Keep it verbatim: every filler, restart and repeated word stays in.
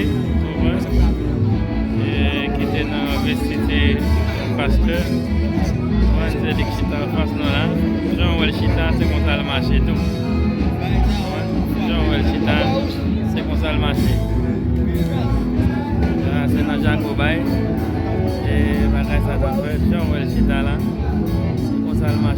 Ou konprann? E, ki te nan vestiti pastè. Ou konprann, se li k chita anfas nou la. Jan w wè l chita, se konsa l mache tou. Ou konprann? Jan w wè l chita, se konsa l mache. Sa se nan Jaco bay. E bagay sa t ap fèt. Jan w wè l chita la, se konsa l mache.